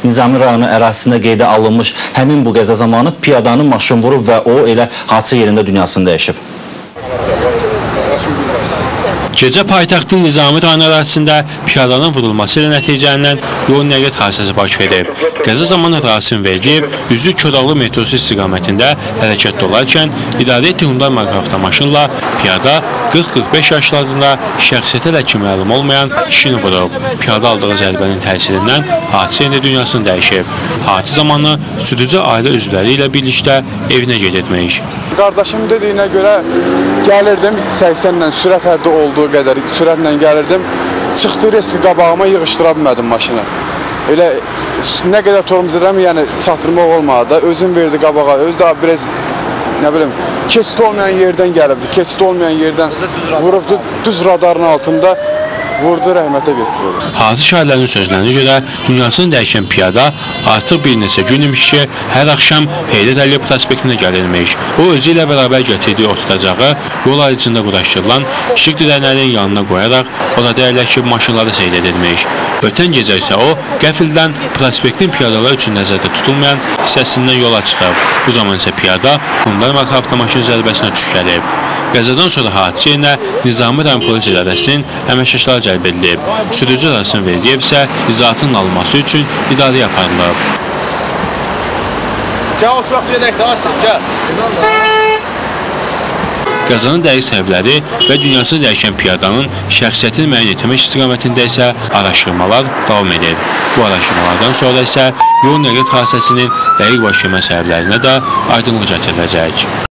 Nizami rayonu ərazisində qeydə alınmış həmin bu qəza zamanı piyadanı maşın vurub və o elə hadisə yerində dünyasını dəyişib. Gecə paytaxtın Nizami rayonu ərazisində piyadanın vurulması ilə nəticələnən yol nəqliyyat hadisəsi baş verib. Qəza zamanı Rasim Verdiyev üzü Koroğlu metrosu istiqamətində hərəkətdə olarkən idarə etdiyi Hyundai marka avtomaşınla piyada 40-45 yaşlarında şəxsiyyəti hələ ki məlum olmayan kişini vurub. Piyada aldığı zərbənin təsirindən hadisə yerində dünyasını dəyişib. Hadisə zamanı sürücü ailə üzvləri ilə birlikdə evinə gedirmiş. Qardaşım dediyinə görə gəlirdim 80-lə, sürət həddi olduğu qədər sürətlə gəlirdim. Çıxdı riski qabağıma, yığışdıra bilmədim maşını. Elə nə qədər tormuz edirəm, yəni çatdırmaq olmadı da. Özüm verdi qabağa, özü də biraz, nə bilim, keçid olmayan yerdən gəlibdi. Keçid olmayan yerdən vurubdu, düz radarın altında vurdu, rəhmətə getdi. Hadisə şahidlərinin sözlərinə görə dünyasını dəyişən piyada artıq bir neçə gün imiş ki, hər axşam Heydər Əliyev prospektinə gəlirmiş. O, özü ilə bərabər gətirdiyi oturacağı yol ayrıcında quraşdırılan işıq dirəklərinin yanına qoyaraq orada əyləşib maşınları seyr edirmiş. Ötən gecə isə o, qəfildən prospektin piyadalar üçün nəzərdə tutulmayan hissəsindən yola çıxıb. Bu zaman isə piyada Hyundai marka avtomaşın zərbəsinə tuş gəlib. Qəzadan sonra hadisə yerinə Nizami rayon polis idarəsinin əməkdaşları cəlb edilib. Sürücü Rasim Verdiyev isə izahatının alınması üçün idarəyə aparılıb. Gəl oturaq gedək daha siz, gəl. Qəzanın dəqiq səbəbləri və dünyasını dəyişən piyadanın şəxsiyyətini müəyyən etmək istiqamətində isə araşdırmalar davam edir. Bu araşdırmalardan sonra isə yol nəqliyyat hadisəsinin dəqiq baş vermə səbəblərinə də aydınlıq gətiriləcək.